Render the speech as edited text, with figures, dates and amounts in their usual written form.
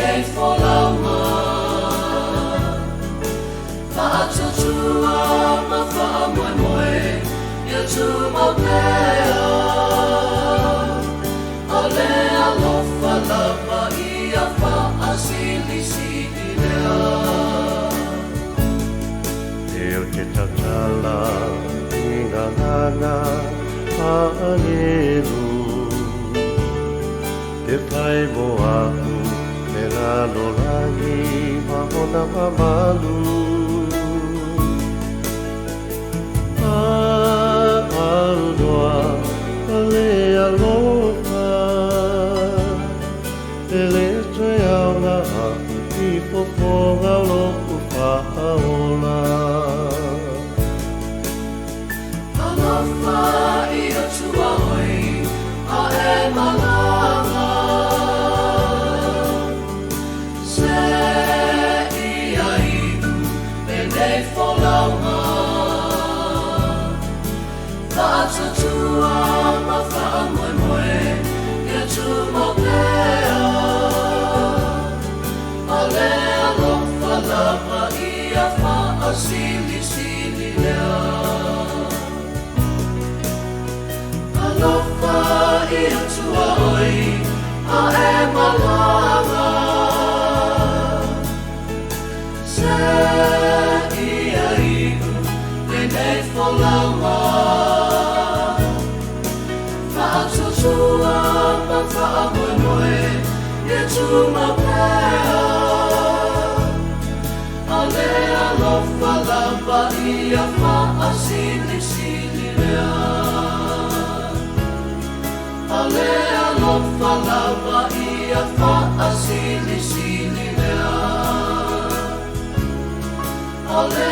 lenei folauga. Faatuatua ma faamoemoe ia tumau pea, O le alofa lava ia faasilisili lea. E o te tatala i ngā ngana a angelu, Te whai mo aku me lalo langi ma ona mamalu. A aunoa a le alofa, E le toe aoga aku i fofoga o lo'u faaola. Alofa i Atua oe, a e malaga. Se ia iu lenei folauga. Faatuatua ma faamoemoe ia tumau pea, O le alofa lava ia faasilisili lea. Alofa i Atua oe, a e malaga. Se ia iu lenei folauga. Faatuatua ma faamoemoe ia tumau pea, O le alofa lava ia faasilisili lea. O le alofa lava ia faasilisili lea. O le